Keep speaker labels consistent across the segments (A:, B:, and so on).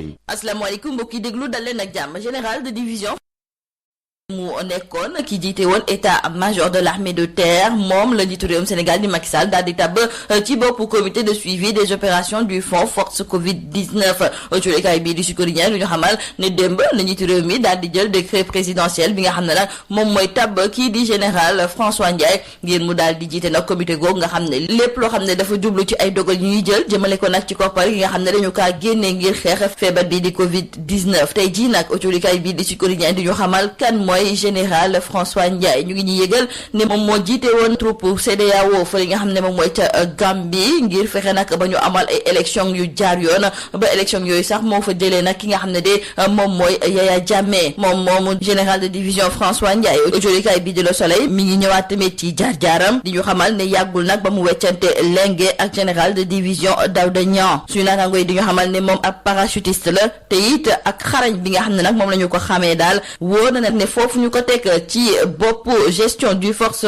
A: yi.
B: asalaamaaleykum mbokk yi déglu dal leen ak jàmm. général de division mu nekkoon ki jiite woon état-major de l'armée de terre moom la njiitu réewum Sénégal di Macky Sall daal di tabb ci bopp comité de suivi des opérations du fonds force Covid-19 culikaay bii di Sud Quotidien du ñu xamal ne démb la njiitu réew mi daal di jël décret présidentiel bi nga xam ne nag moom mooy tabb kii di général François Ndiaye ngir mu daal di jiite nag comité googu nga xam ne lépp loo xam ne dafa jublu ci ay dogal yu ñuy jël jëmale ko nag ci koppar yi nga xam ne dañu kaa génnee ngir xeex feebar bii di Covid-19 tey jii nag culikaay bii di Sud Quotidien di ñu xamal kan mooy général François Ndiaye ñu ngi ñuy yëgal ne moom moo jiite woon troupe CEDEAO fa li nga xam ne moom mooy ca Gambie ngir fexe nag ba ñu amal ay élection yu jaar yoon ba élection yooyu sax moo fa jëlee nag ki nga xam ne de moom mooy Yaya Jammeh moom moomu général de division François Ndiaye jolikaay bi di Le Soleil mi ngi ñëwaat tamit ci jaar-jaaram di ñu xamal ne yàggul nag ba mu weccante lenge ak général de division Daouda Niang suñu naataango yi di ñu xamal ne moom ab parachutiste la te it ak xarañ bi nga xam ne nag moom la ñu ko xamee daal wóor na nag ne foofu ñu ko teg ci bopp gestion du force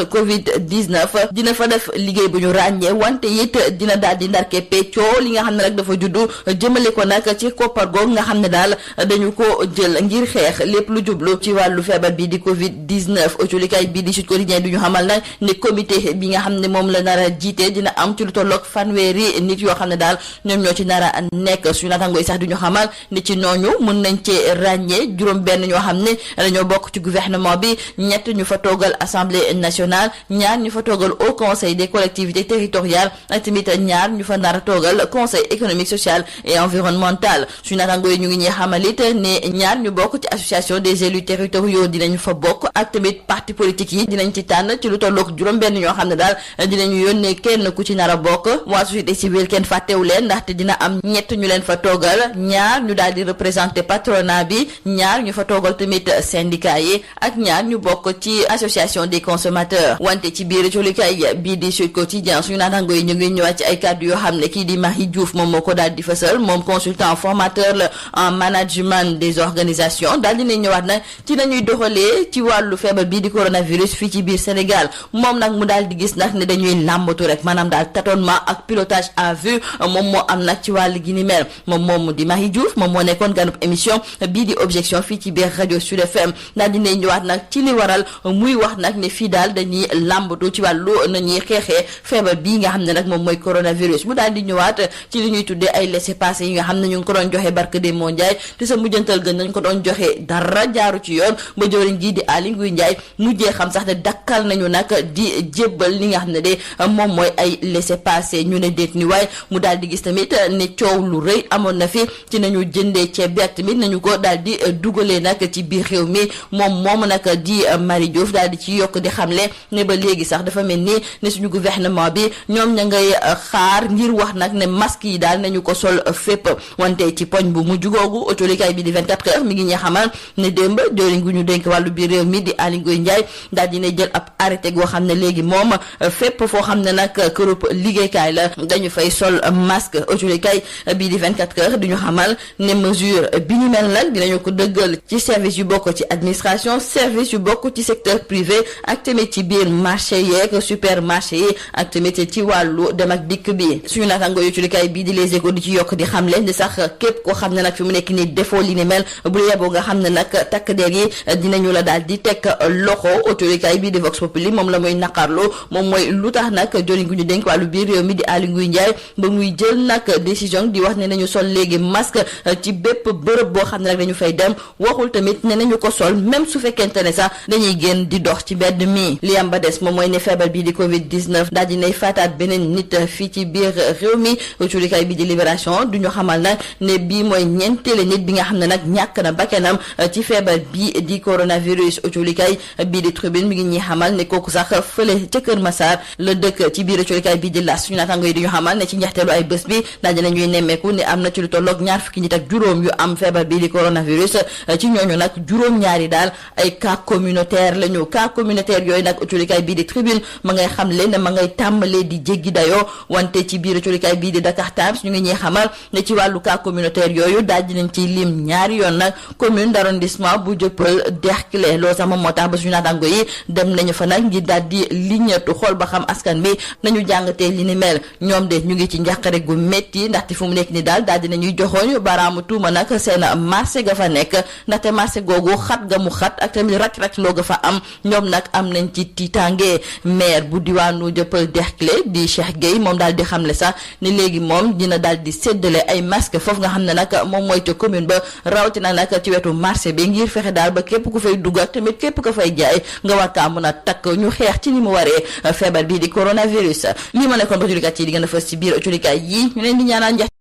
B: Covid-19 dina fa def liggéey bu ñu ràññee wante it dina daal di ndarke peccoo li nga xam ne nag dafa juddu jëmale ko nag ci koppar googu nga xam ne daal dañu ko jël ngir xeex lépp lu jublu ci wàllu feebar bi di Covid-19 autolikaay bii di Sud Quotidien du ñu xamal nag ne comité bi nga xam ne moom la nar a jiite dina am ci lu tolloog fanweeri nit yoo xam ne daal ñoom ñoo ci nar a nekk suñu naataangoo yi sax du ñu xamal ne ci nooñu mën nañ ci ràññee juróom benn ñoo xam ne dañoo bokk ci gouvernement bi ñett ñu fa toogal assemblée nationale ñaar ñu fa toogal au conseil des collectivités territoriales ak tamit ñaar ñu fa nar a toogal conseil économique social et environnemental suñu naataangoo yi ñu ngi ñuy xamalit ne ñaar ñu bokk ci association des élus territoriaux dinañu fa bokk ak tamit parti politique yi dinañ ci tànn ci lu tolloog juróom benn ñoo xam ne daal dinañu yónnee kenn ku ci nar a bokk waa société civile kenn fàttewu leen ndaxte dina am ñett ñu leen fa toogal ñaar ñu daal di représenter patronat bi ñaar ñu fa toogal tamit syndicat yi ak ñaar ñu bokk ci association des consommateurs wante ci biir colikaay bii di Sud Quotidien suñu naataango yi ñu ngi ñëwaat ci ay kàddu yoo xam ne kii di Marie Diouf moom moo ko daal di fësal moom consultant formateur la en management des organisations daal dina ñëwaat nag ci nañuy doxalee ci wàllu feebar bii di coronavirus fii ci biir Sénégal moom nag mu daal di gis nag ne dañuy làmbatu rek maanaam daal tâtonnement ak pilotage à vue moom moo am nag ci wàllu gi ni mel moom di Marie Diouf moom moo nekkoon ganub émission bii di objection fii ci biir rajo Sud FM daal dina ñëwaat nag ci li waral muy wax nag ne fii daal dañuy làmbatu ci wàllu nañuy xeexee feebar bii nga xam ne nag moom mooy coronavirus mu daal di ñëwaat ci li ñuy tuddee ay laissez-passer yi nga xam ne ñu ngi ko doon joxe barke de moo Ndiaye te sa mujjantal gën nañ ko doon joxe dara jaaru ci yoon ba jëwriñ jii di Aly Ngouille Ndiaye mujjee xam sax ne dakkal nañu nag di jébbal li nga xam ne de moom mooy ay laissez-passer ñu ne déet ni waaye mu daal di gis tamit ne coow lu rëy amoon na fi ci nañu jëndee ceeb bi ak tamit nañu ko daal di dugalee nag ci biir réew mi moom nag di Marie Diouf daal di ci yokk di xamle ne ba léegi sax dafa mel ni ne suñu gouvernement bi ñoom ña ngay xaar ngir wax nag ne masque yi daal nañu ko sol fépp wante ci poñ bu mujj googu autolikaay bi di 24 heures mi ngi ñuy xamal ne démb jëwriñ gu ñu dénk wàllu biir réew mi di Aly Ngouille Ndiaye daal dina jël ab arrêté goo xam ne léegi moom fépp foo xam ne nag kërub liggéeykaay la dañu fay sol masque autolikaay bii di 24 heures di ñu xamal ne mesure bi ñu mel nag dinañu ko dëggal ci service yu bokk ci administration service yu bokk ci secteur privé ak tamit ci biir marché yeeg supermarché yi ak tamit ci wàllu dem ak dikk bi suñu naataango yu culikaay bii di Les Échos di ci yokk di xamle ne sax képp koo xam ne nag fi mu nekk nii defoo li ni mel bu yeboo nga xam ne nag takk der yi dinañu la daal di teg loxo autolikaay bii di Vox Populi moom la muy naqarlu moom mooy lu tax nag joriñ gu ñu dénk wàllu biir réew mi di Aly Ngouille Ndiaye ba muy jël nag décision di wax ne nañu sol léegi masque ci bépp bërëb boo xam ne nag dañu fay dem waxul tamit ne nañu ko sol même su fekkente ne sax dañuy génn di dox ci mbedd mi li am ba des moom mooy ne feebar bii di Covid-19 daal dinay faataat beneen nit fii ci biir réew mi culikaay bi di Libération du ñu xamal nag ne bii mooy ñeenteelu nit bi nga xam ne nag ñàkk na bakkanam ci feebar bii di coronavirus culikaay bii di Tribune mi ngi ñuy xamal ne kooku sax fële ca Kër Massar la dëkk ci biir culikaay bii di L'As suñu naataango yi di ñu xamal ne ci njeexteelu ay bés bi daal dina ñuy nemmeeku ne am na ci lu tolloog ñaar fukki nit ak juróom yu am feebar bii di coronavirus ci ñooñu nag juróom-ñaari daal ay cas communautaire lañu cas communautaire yooyu nag autolikaay bii di Tribune ma ngay xam leen ne ma ngay tàmbalee di jéggi dayoo wante ci biir autolikaay bii di Dakar Times ñu ngi ñuy xamal ne ci wàllu cas communautaire yooyu daal dinañ ci lim ñaari yoon nag commune d'arrondissement bu Dieuppeul Derklé loolu sax moom moo tax ba suñu naataango yi dem nañu fa nag ngir daal di liñeetu xool ba xam askan bi nañu jàngatee li ni mel ñoom de ñu ngi ci njàqare gu métti ndaxte fu mu nekk ni daal dinañuy joxoñ baraamu tuuma nag seen marché ga fa nekk ndaxte marché googu xat ga mu xat ak tamit ràcc loo ga fa am ñoom nag am nañ ci tiitange maire bu diwaanu Dieuppeul Derklé di Cheikh Gueye moom daal di xamle sax ni léegi moom dina daal di séddale ay masque foofu nga xam ne nag moom mooy ca commune ba rawatina nag ci wetu marché bi ngir fexe daal ba képp ku fay dugg ak tamit képp ku fay jaay nga war kaa mën a takk ñu xeex ci ni mu waree feebar bii di coronavirus lii ma nekkoon ba jullikat yi di gën a fës ci biir jullikat yi ñu leen di ñaanal